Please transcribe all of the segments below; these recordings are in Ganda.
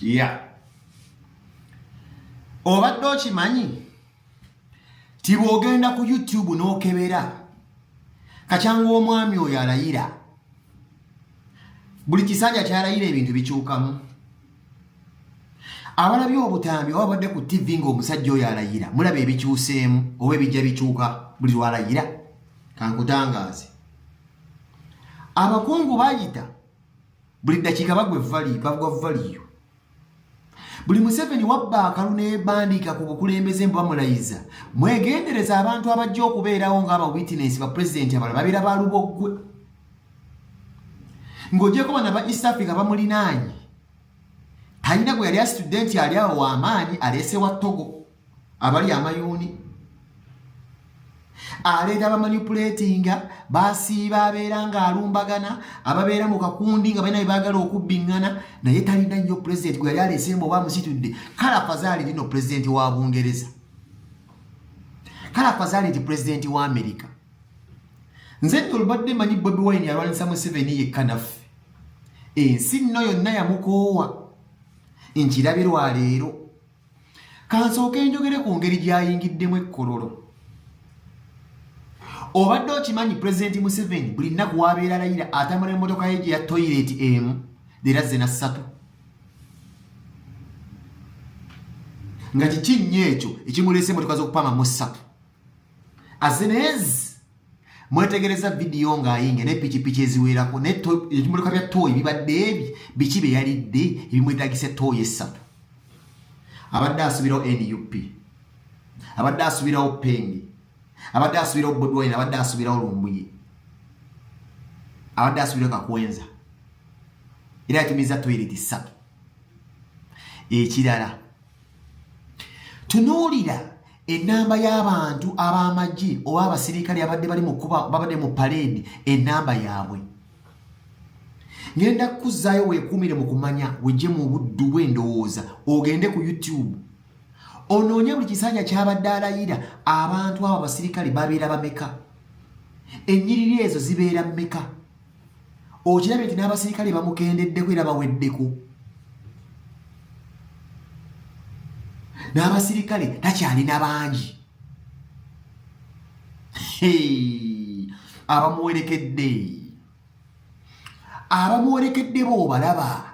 Ya, obadde okimanyi ti bw'ogenda ku YouTube n'okebera kacyanga omwami oyo alayira, buli kisanja kyalayira ebintu bikyukamu. Abalabye obutambi oba babadde ku TV ng'omusajja oyo alayira, mulaba ebikyuseemu oba ebijja bikyuka buli lwalayira. Kankutangaaze, abakungu bayita buli ddakiika bagwa evvali, bagwa valiyo. Buli Museveni wabba akalu nebandiika ku bukulembeze mbu bamulayiza. Mwegendereza abantu abajja okubeerawo nga aba witness ba pulezidenti abalala babeera ba luboggwe. Ng'ogyeko bano aba East Africa bamulinaanye, talina gwe yali asitudde nti ali awo w'amaanyi. Aleese wa Togo abali amayuuni, aleeta abamanipulatinga basiiba abeera ng'alumbagana ababeera mu kakundi nga balina bye baagala okubbiŋŋana, naye talina nnyo pulezidenti gwe yali aleesemba oba amusitudde. Kale afazaali lino pulezidenti wa Bungereza, kale afazaali nti pulezidenti wa Amerika. Nze nno olubadde manyi Bobi Wine alwanisa Museveni yekka, naffe ensi nno yonna yamukoowa. Nkirabye lwaleero. Kansooke njogere ku ngeri gy'ayingiddemu ekkololo. Obadde okimanyi pulezidenti Museveni buli nnaku wabeera alayira atambula emmotoka ye gye ya toyireti emu, leero azze na ssatu? Nga kiki nnyo ekyo ekimuleese emmotoka z'okupama mu ssatu azze nezi? Mwetegereza vidiyo ng'ayinga ne pikipiki eziwerako ebimotoka bya tooyi bibadde ebi biki bye yalidde ebimwetagisa tooyi essatu? Abadde asubirawo NUP, abadde asubirawo Pengi, abadde asubirawo Bobi Wine, abadde asubirawo Lumbuye, abadde asubirawo Kakwenza, era yatumiza toyireti ssatu. Ekirala, tunuulira enamba y'abantu ab'amagye oba abasirikale abadde bali mu kuba babadde mu paleedi, enamba yaabwe. Ngenda kukuzzaayo weekuumire mu kumanya, wejje mu buddu bw'endowooza, ogende ku YouTube onoonye buli kisanja kyabadde alayira abantu abo abasirikale babeera bameka, ennyiriri ezo zibeera mmeka. Okirabye nti n'abasirikale bamukendeddeko era baweddeko, n'abasirikale takyalina bangi abamuwerekedde. Abamuwerekedde boobalaba,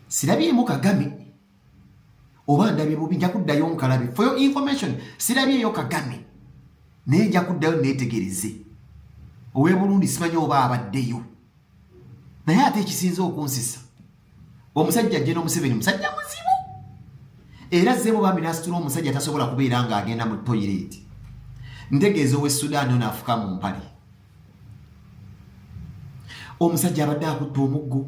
sirabyemu Kagame, oba ndabye bubi? Nja kuddayo nkalabe. For your information, sirabyeyo Kagame, naye nja kuddayo neetegereze. Ow'e Burundi simanyi oba abaddeyo, naye ate ekisinza okunsisa, omusajja General Museveni musajja muzibu, era azzeemu bambi n'asitula omusajja tasobola kubeera ng'agenda mu toyireeti. Ntegeeza ow'e Sudaani ono afuka mu mpale. Omusajja abadde akutte omuggo,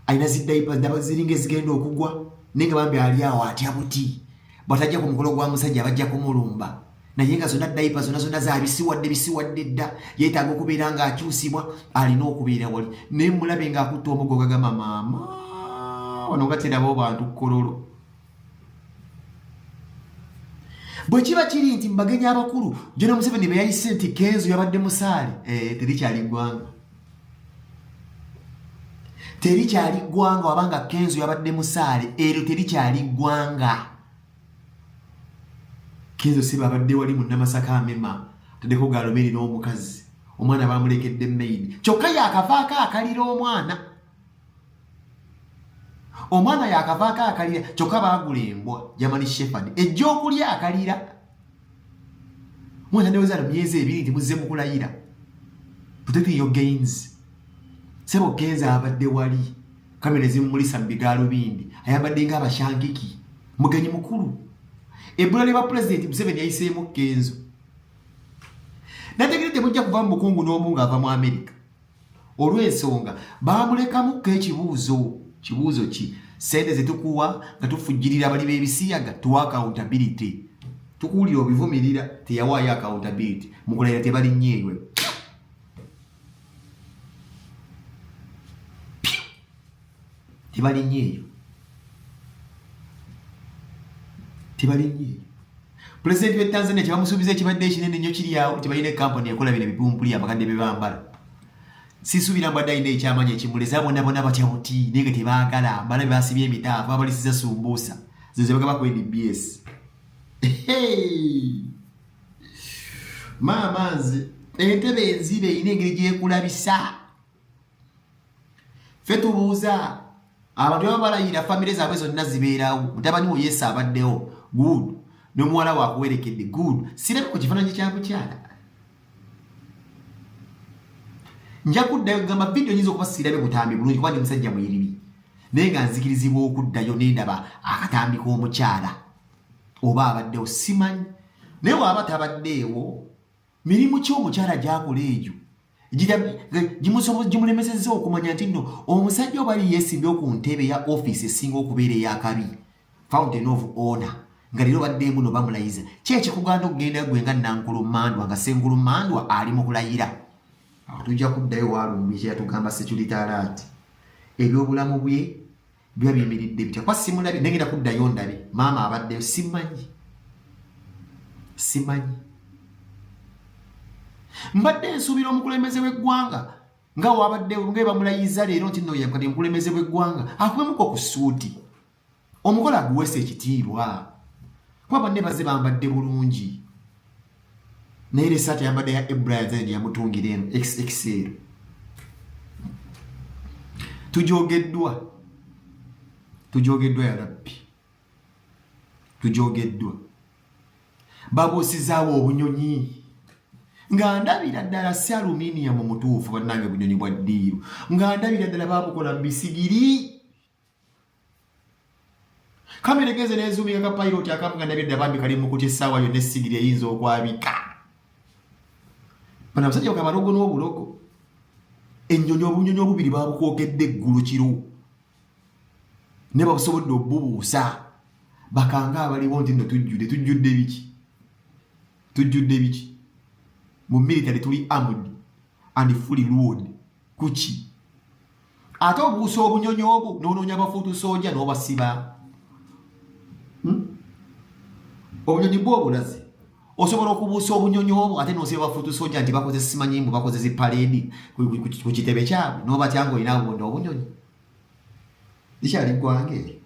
alina zidaipa ndaba ziringa ezigenda okugwa, naye nga bambi ali awo atya buti bwatajja ku mukolo gwa musajja bajja kumulumba, naye nga zonna daipa zonna zonna zabisiwadde bisiwadde dda, yeetaaga okubeera ng'akyusibwa, alina okubeera wali. Naye mulabe ng'akutte omuggo, gagamba maama wano nga terabawo bantu kololo. Bwe kiba kiri nti mubagenyi abakulu General Museveni be yayise nti Kenzo yabadde musaale, terikyali ggwanga, terikyali ggwanga. Wabanga Kenzo yabadde musaale, eryo terikyali ggwanga. Kenzo siba abadde wali munnamasaka amema taddeko galumini n'omukazi, omwana bamulekedde maid, kyokka yakavaako akalira omwana, omwana yakavaako akalira, kyokka baagula embwa German Shepherd ejja okulya akalira. Mwana ndowooza myezi 2 nti muzze mukulayira. Protecting your gains. Sebo Kenzo abadde wali, kamera ezimumulisa mu bigaalo bindi, ayambadde ng'abashangiki, mugenyi mukulu. Ebbula lya pulezidenti Museveni yayiseemu Kenzo. Nategere temujja kuva mu bukungu n'omu ng'ava mu Amerika olw'ensonga baamulekamuko ekibuuzo. Kibuuzo ki? Sente zetukuwa nga tufujjirira abali b'ebisiyaga, tuwa accountability. Tukuwulira obivumirira, teyawaayo accountability mukulayira, tebalinnyeewe. Tebalinnyeeyo, tebalinnyeeyo. Pulezidenti w'e Tanzania kyebamusuubiza ekibadde ekinene nnyo kiri awo, tebalina ekampuni ekola bino ebipumpuli abakadde bye bambala. Sisuubira mbadde alina ekyamanyi ekimuleza bonna bonna batya buti naye nga tebaagala mbalabe basibye emitaafu babalisiza sumbuusa zezo bagaba ku nbs. Maama nze entebe enzibe erina engeri gyekulabisa. Ffe tubuuza abantu baba balayira famire zaabwe zonna zibeerawo. Mutabani wo Yesu abaddewo, good, n'omuwala wakuwerekedde, good. Sirabe ku kifaananyi kya mukyala. Nja kuddayo gamba vidiyo nyinza okuba sirabe butambi bulungi kuba ndi musajja muyiribi, naye nga nzikirizibwa okuddayo nendaba akatambi k'omukyala oba abaddewo simanyi. Naye waaba tabaddeewo, mirimu ki omukyala gy'akola egyo gimulemesezza okumanya nti nno omusajja oba ali yeesimbyewo ku ntebe ya ofiisi esinga okubeera ey'akabi, fountain of honor, nga leero baddeemu no bamulayiza. Ki ekikuganda okugenda gwe nga Nankulu Mandwa, nga Ssenkulu Mandwa ali mu kulayira? Awo tujja kuddayo walumbi kyeyatugamba security alert, ebyobulamu bwe biba biyimiridde bitya? Kuba simulabye, nengenda kuddayo ndabe maama abaddeyo. Simanyi, simanyi. Mbadde nsuubira omukulembeze w'eggwanga nga wabadde nga bamulayiza leero nti nno yakati omukulembeze w'eggwanga akubemuko ku ssuuti, omukolo aguweesa ekitiibwa, kuba banne bazze bambadde bulungi, naye era esaati ayambadde ya Ebraya gye yamutungira eno XXL. Tujogeddwa, tujogeddwa ya Rabbi, tujogeddwa. Babuusizaawo obunyonyi nga ndabira ddala si aluminium mutuufu. Bannange, bunyonyi bwa ddiiru nga ndabira ddala babukola mu bisigiri. Kamera egenze nezuuminga ka pilot akamu nga ndabira ddala bambi kali mu kutya, essaawa yonna essigiri eyinza okwabika. Bano abasajja bakabalogo n'obulogo. Ennyonyi, obunyonyi obubiri babukwokedde eggulu kiro, ne babusobodde obubuusa bakanga abaliwo nti nno tujjudde. Tujjudde biki? Tujjudde biki? Mu military tuli armed and fully loaded kuki? Ate obuusa obunyonyi obwo n'onoonya abafuutu soja n'obasiba. Obunyonyi bwe obulaze osobola okubuusa obunyonyi obwo ate n'osiba bafuutu soja nti bakoze simanyi mbu bakoze zi parade ku kitebe kyabwe, n'obatya ng'olina bwonna obunyonyi. Likyali ggwanga eryo?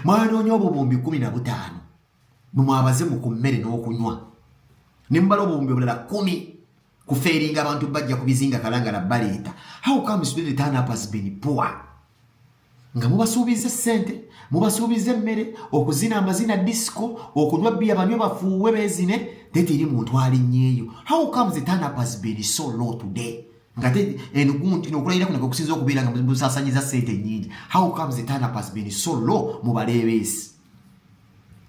Mwanoonya obuwumbi 15 bwe mwabaze mu ku mmere n'okunywa, ne mubala obuwumbi obulala 10 kufeeringa abantu bajja ku bizinga Kalangala baleeta. How comes today the turn up has been poor, nga mubasuubiza ssente, mubasuubiza emmere, okuzina amazina disco, okunywa bbiya, banywe bafuuwe beezine, naye teri muntu alinnyeeyo? How comes the turn up has been so low today, nga te eno gundi okulayira kuno okusinza okubeera nga musaasanyiza ssente nnyingi? How comes the turn up has been so low mu baleebeesi?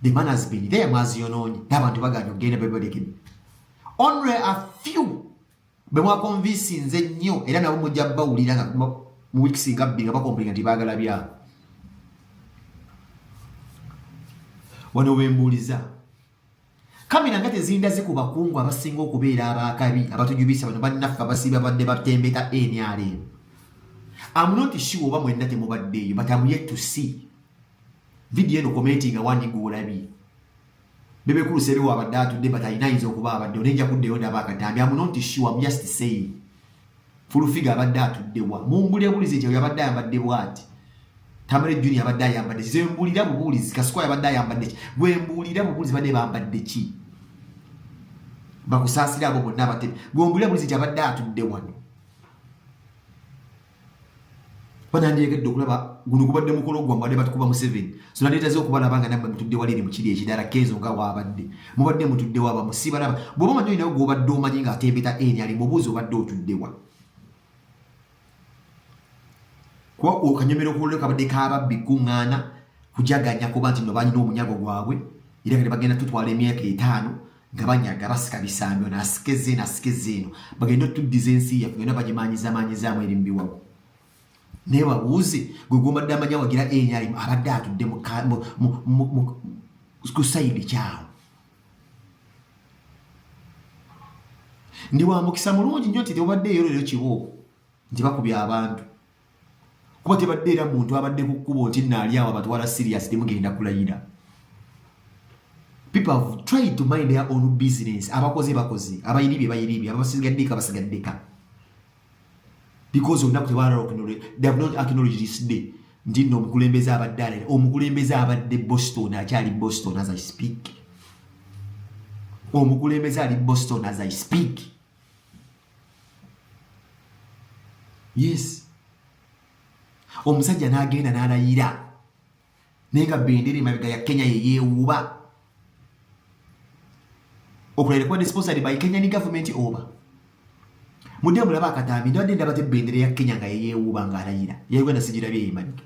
The man has been there, mwaziyonoonye n'abantu baganye okugenda bebalekede. Only a few bwe mwakonvinsinze nnyo, era nabo mujja bawulira nga mu weeks nga 2 nga bakomplaina nti baagala byabo. Wano wembuuliza, kamera nga tezindaze ku bakungu abasinga okubeera abakabi abatujubisa bano bannaffe abasiiba badde batembeta NRM? I'm not sure oba mwenna temubaddeeyo, but I'm yet to see video eno. Commenting wani gw'olabye. Bebe Cool sebe wabadde atudde, but alina ayinza okuba abadde onenja kuddeyo ndaba akatambi. I'm not sure, I'm just saying. Full Figure abadde atudde wa? Mumbulira bulizi ekyo yabadde ayambadde bw'ati. Tamale Junior abadde ayambadde ki? Ze mbuulira bubuulizi. Kasuku yabadde ayambadde ki? Gwe mbuulira bubuulizi, badde bambadde ki? Bakusaasira abo bonna abatebe. Gwe mbuulira bulizi nti abadde atudde wano. Banandyegadde okulaba guno gubadde mukolo gwammwe, badde batukuba Museveni, so nandeetaze okubalaba nga nammwe mutudde wali eri mu kiri ekirala. Kenzo nga waabadde mubadde mutuddewo, abamu sibalaba. Bw'oba omanyi olinawo gw'obadde omanyi ng'atembeta eni ali mubuuzi, obadde otuddewa? Kuba okanyomero kulole kabadde kababbi kuŋŋaana kujaganya kuba nti no balina omunyago gwabwe, era kati bagenda tutwala emyaka 50 nga banyaga, basika bisambi, ono asikeze eno, asikeze eno, bagenda otuddiza ensi yaffe yonna bagimanyizamanyizaamu eri mu biwago. Naye babuuze gwe gwombadde amanyi awagira NRM abadde atudde ku side kyawo. Ndi wa mukisa mulungi nnyo nti tewabadde eyo leero kibuuko nti bakubye abantu, kuba tebadde era muntu abadde ku kkubo nti naali awo abatwala serious. Temugenda kulayira. People have tried to mind their own business. Abakoze bakoze, abayiribye bayiribye, abasigaddeka basigaddeka, because olunaku tebalala, they have not acknowledged this day nti nno omukulembeze abadde alala, omukulembeze abadde Boston akyali Boston as I speak. Omukulembeze ali Boston as I speak. Yes, omusajja n'agenda n'alayira, naye nga bendera emabega ya Kenya yeyeewuuba. Okulayira kubadde sponsored by Kenyan government oba mudde mulaba akatambi. Ndabadde ndaba te bendera ya Kenya nga yeyeewuuba ng'alayira, ya Uganda sigirabye eyemabega.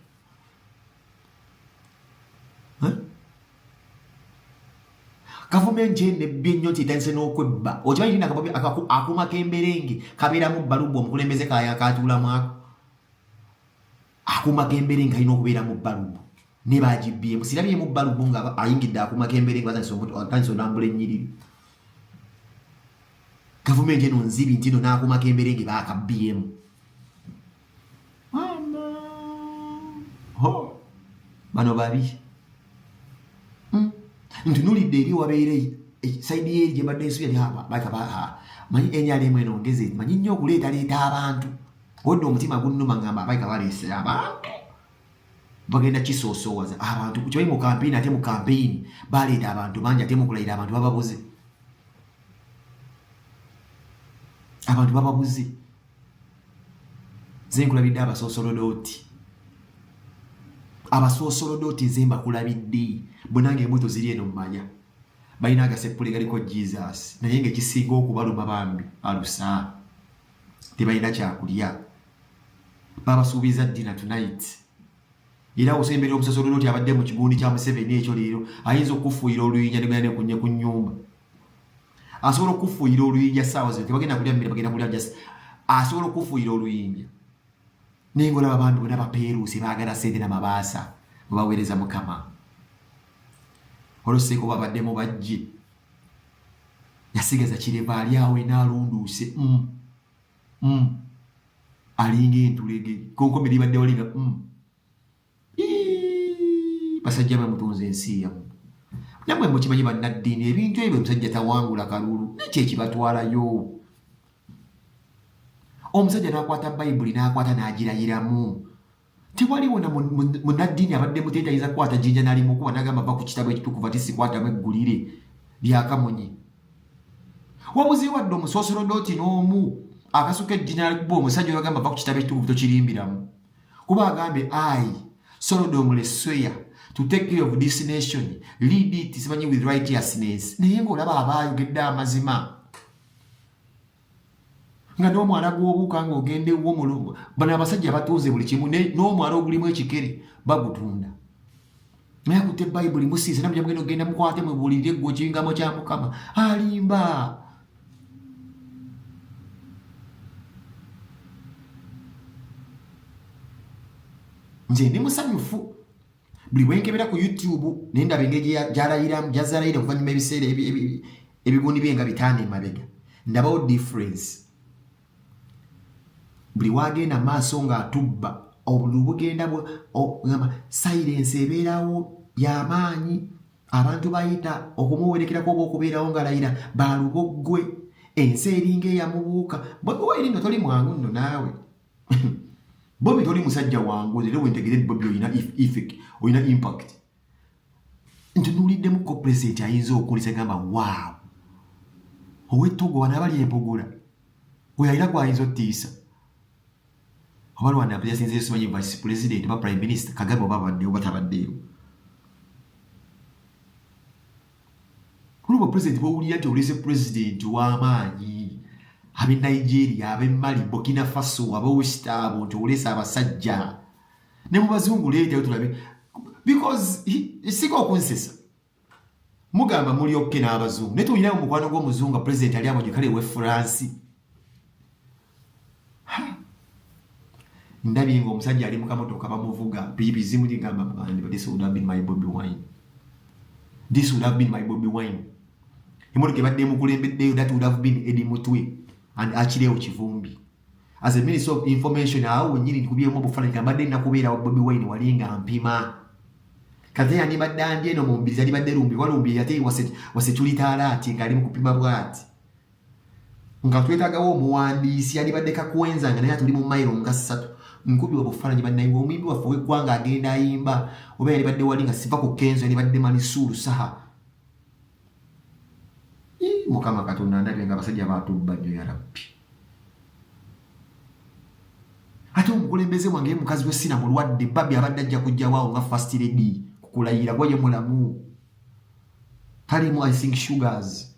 Gavumenti eno ebbi ennyo nti etandise n'okwebba. Okimanyi nti akuuma k'emberenge kabeeramu balubu, omukulembeze katuulamu ako akuuma k'emberenge kalina okubeeramu balubu, ne bagibbyemu. Sirabyemu balubu nga ayingidde akuuma k'emberenge, batandise olambula ennyiriri. Gavumenti eno nzibi nti no n'akuuma k'emberenge baakabbyemu. Bano babi. Ntunulidde eri wabeere side yeri gye mbadde nsuubira manyi NRM eno ngeze manyi nnyo okuleetaleeta abantu. Odde omutima gunnuma, ngamba abaika baleese abantu bagenda kisoosoowaza abantu. Kimanyi mu kampeyini, ate mu kampeyini baleeta abantu bangi, ate mukulayira abantu bababuze, abantu bababuze. Nze nkulabidde abasoosolodooti, abasoosolodooti nze mbakulabidde. Bwenange embuto ziri eno mmanya balina agasepule galiko Jesus, naye nga ekisinga okubaluma bambi alusa tebalina kyakulya. Babasuubiza dinner tonight. Era osembera omusosolodoti abadde mu kigundi kya Museveni ekyo leero ayinza okufuuyira oluyinja negenda nekunye ku nyumba. Asobola okufuuyira oluyinja saawa zino, tebagenda kulya mmere, bagenda kulya just asobola okufuuyira oluyinja. Naye nga olaba abantu bonna bapeeruuse, baagala sente namabaasa bwe baweereza Mukama. Oluseeko babaddemu bajje yasigaza kireva ali awo ena alunduuse alinga entulege konkomi libadde walinga. Basajja bwe mutunze ensi yammwe, nammwe mukimanyi bannaddiini ebintu ebyo. Omusajja tawangula kalulu, nekyo ekibatwalayo. Omusajja n'akwata Bayibuli n'akwata n'agirayiramu. Tewaliwo na munnaddiini abadde muteeta ayinza kukwata jjinja n'alimukuba n'agamba va ku kitabo ekitukuvu ati sikwatamu eggulire lyakamunye. Wabuze wadde omusoosolodooti n'omu akasuka ejjinja n'alikuba omusajja olagamba va ku kitabo ekitukuvu, tokirimbiramu, kuba agambye, "I solemnly swear to take care of this nation, lead it simanyi with righteousness." Naye ng'olaba aba ayogedde amazima, nga n'omwala gw'obuuka ng'ogenda ew'omulungu. Bano abasajja batunze buli kimu, n'omwala ogulimu ekikere bagutunda. Naye akutte Bayibuli musiise namujja mugenda ogenda mukwate mubuulirire eggwe ekingamo kya Mukama. Alimba. Nze ndi musanyufu buli bwenkebera ku YouTube naye ndaba engeri gyalayiramu, gyazalayira okuvannyuma ebiseera ebigundi bye nga 5 emabega. Ndabawo difference buli wagenda maaso ng'atubba, obululu bugenda gamba silence ebeerawo y'amaanyi. Abantu bayita okumuwerekerako oba okubeerawo ng'alayira baluboggwe. Ensi eringa eyamubuuka. Bobi Wine nno toli mwangu nno naawe. Bobi toli musajja wangu. Era wentegere Bobi olina effect, olina impact. Ntunuuliddemu ko pulezidenti ayinza okulisa gamba waaw ow'ettogo wano abali empogola oyo alina gwayinza otiisa oba Rwanda yasinze simanyi vice president oba prime minister Kagame oba abaddewo batabaddeyo. Olwo president bwowulira nti olese president w'amaanyi ab'e Nigeria, ab'e Mali, Burkina Faso, ab'e West, abo nti olese abasajja ne mu bazungu leetayo tulabe, because singa okunsesa mugamba muli okay n'abazungu, naye tulinayo omukwano gw'omuzungu nga president ali abonye kale we France. Ndabye nga omusajja ali mu kamotoka bamuvuga pipi zimuli gamba, "This would have been my Bobi Wine, this would have been my Bobi Wine." Emotoka ebadde emukulembeddeyo, that would have been Eddie Mutwe and Achileo Kivumbi as a minister of information. Awo wennyini nkubyemu obufaananyi nga mbadde nnakubeera wa Bobi Wine wali nga mpima. Kate yandibadde andi eno mu mbirizi, yandibadde lumbi walumbi yate waseculitaala ati ng'ali mu kupima bw'ati nga twetagawo omuwandiisi yandibadde kakwenza nga naye atuli mu mayiro nga ssatu. Nkubi obufaananyi bannaye ng'omuyimbi waffe ow'eggwanga agenda ayimba, oba yandibadde wali nga siva ku Kenzo, yandibadde Manisuuru Saha. Mukama Katonda, ndabye nga abasajja batubba nnyo, ya Rabbi. Ate omukulembeze wange ye mukazi we sina mulwadde babi abadde ajja kujjawaawo nga first lady kukulayira kuba ye mulamu, talimu icing sugars,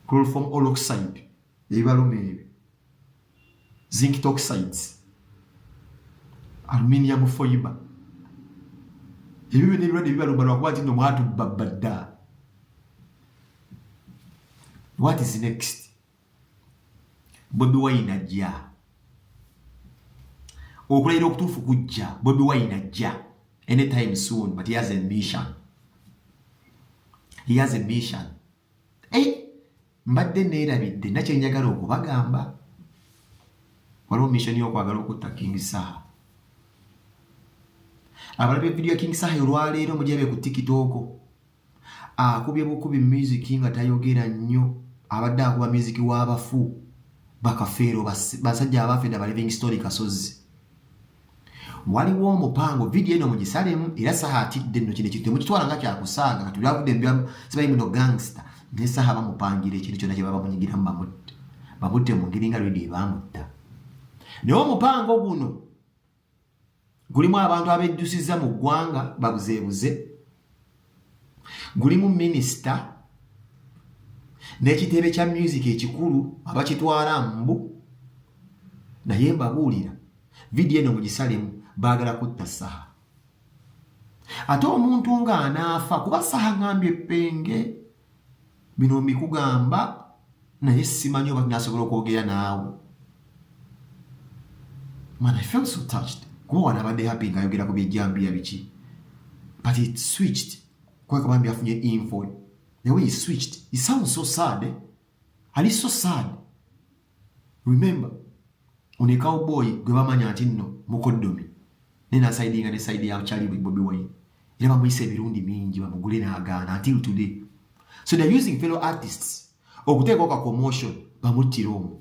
chloroform oloxide, ebibaluma ebyo, zinc toxides, aluminium fiber, ebyo byonna ebirwadde bibalumba lwakuba nti no mwatubbabba dda. What is next? Bobi Wine ajja, okulayira okutuufu kujja. Bobi Wine ajja anytime soon, but he has a mission, he has a mission. Hey, mbadde neerabidde nakyenjagala okubagamba, waliwo mission y'okwagala okutta King Saha. Abalabe video ya King Saha olwaleero mugyabe ku TikTok, akubye bukubi music nga tayogera nnyo, abadde akuba music w'abafu bakafeero, basajja abafedda ba Living Story Kasozi. Waliwo omupango, vidiyo eno mugisalemu, era Saha atidde nno. Kino ekintu temukitwala nga kyakusaaga. Kati byavudde simanyi muno gangster, naye Saha bamupangira ekintu kyonna kye baba bamunyigiramu, bamutte, bamutte mu ngeri nga Radio ebamutta. Naye omupango guno gulimu abantu abejjusiza mu ggwanga babuzeebuze, gulimu minisita n'ekitebe kya music ekikulu abakitwala mbu. Naye mbabuulira, vidiyo eno mugisalemu, baagala kutta Saha. Ate omuntu ng'anaafa kuba Saha ngambye eppenge bino mbikugamba, naye simanyi oba tunasobola okwogera naawe. Man, I felt so touched kuba wano abadde happy ng'ayogera ku byejjambiya biki, but it switched kweka bambi afunye info. The way he switched, he sounds so sad, eh? Ali so sad. Remember, ono cowboy gwe bamanya nti nno mukoddomi, naye nasaidinga ne side ya Charlie Bobi Wine, era bamuyisa emirundi mingi bamugule n'agaana until today. So they're using fellow artists okuteekawo ka commotion bamuttira omwo.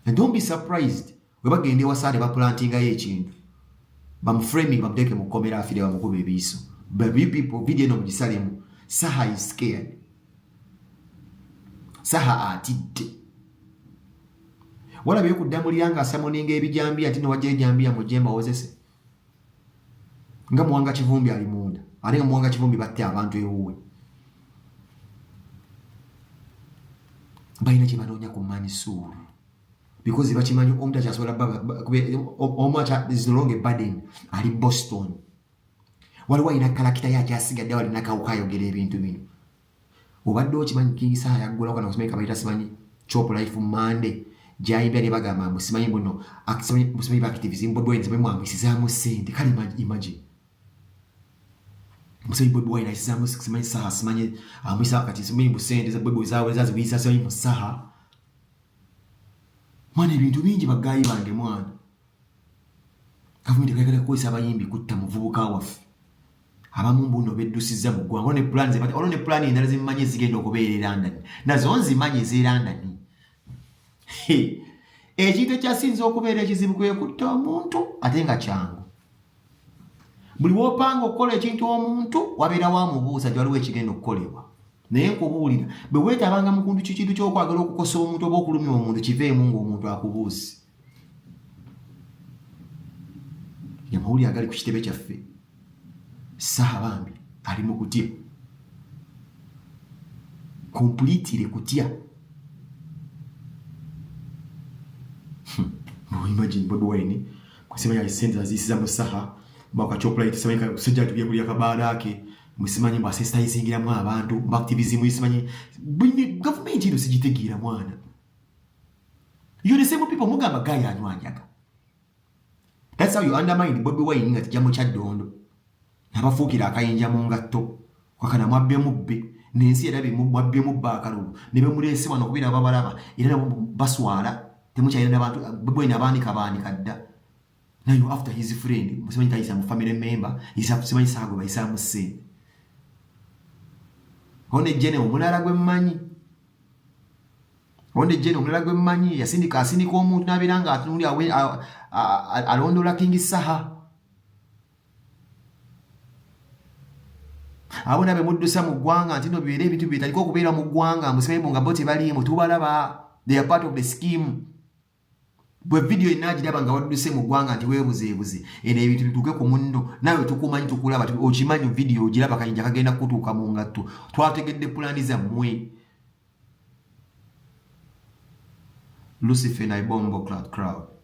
And don't be surprised we bagenda ewasaale baplantingayo ekintu, bamuframing, bamuteeke mu kkomera afire, bamukuba ebiiso. But you people, video eno mugisalemu. Saha is scared, Saha atidde. Walabye okuddamulira nga asamoninga ebijambiya nti nowajja ejambiya mujje mbawozese nga Muwanga Kivumbi ali munda, ate nga Muwanga Kivumbi batte abantu ewuwe. Balina kye banoonya ku Manisuuru because bakimanyi omuntu akyasobola omu is no longer burden, ali Boston. Waliwo alina character ye akyasigadde, wali nakawuka ayogera ebintu bino. Obadde okimanyi King Saha yaggulawo kana simanyi kabayita simanyi Chop Life Monday gyayimbya ne bagamba mbu simanyi buno simanyi baactivism Bobi Wine simanyi mwamuyisizaamu ssente. Kale imagine, musayi Bobi Wine ayisizaamu simanyi Saha, simanyi amuyisa kati simanyi mbu ssente za Bobi zaziwuyisa simanyi mu Saha. Mwana, ebintu bingi bagaayi bange. Mwana, gavumenti kayagala kukozesa abayimbi kutta muvubuka waffe. Abamu mbuno beddusizza mu ggwanga ne plan, waliwo ne plan endala zemmanyi ezigenda okubeera e London, nazo nzimanyi ez'e London. Ekintu ekyasinza okubeera ekizibu kwe kutta omuntu, ate nga kyangu. Buli wopanga okukola ekintu omuntu wabeerawo amubuuza nti waliwo ekigenda okukolebwa. Naye nkubuulira, bwe weetabanga mu kuntu kikintu ky'okwagala okukosa omuntu oba okulumya omuntu, kiveemu ng'omuntu akubuuzi. Amawulire agali ku kitebe kyaffe, Saha bambi ali mu kutya, completely kutya. Imagine Bobi Wine musimanyi sente aziyisiza mu Saha bakachopulite, simanyi sajja tubye kulya kabaala ke, musimanyi mbu asensitizingiramu abantu mu activism, simanyi gavumenti eno sigitegeera. Mwana, you the same people mugamba guy anywa njaga. That's how you undermine Bobi Wine nga tijja mu Kyaddondo nabafuukira akayinja mu ngatto kwakana mwabbye mubbe n'ensi era mwabbye mubba akalulu ne bemuleese wano okubeera babalaba era nabo baswala. Temukyalina nabantu bwene abaanika baanika dda. Now you after his friend, musimanyi tayisa mu family member, yisa simanyi saago bayisaamu ssente. One jene omulala gwe mmanyi. One jene omulala gwe mmanyi yasindika asindika omuntu n'abeera nga atunuulira alondoola King Saha. Abo nabe muddusa mu ggwanga nti no bibeera ebintu byetandika okubeera mu ggwanga musimanyi nga bo tebaliimu tubalaba, they are part of the scheme. Bwe vidiyo yenna agiraba nga wadduse mu ggwanga nti weebuzeebuze eno ebintu bituuke ku munno, naawe tukumanyi tukulaba okimanyi vidiyo ogiraba kayinja kagenda kukutuuka mu ngatto. Twategedde pulaani zammwe. Lucifer na Bombo Crowd.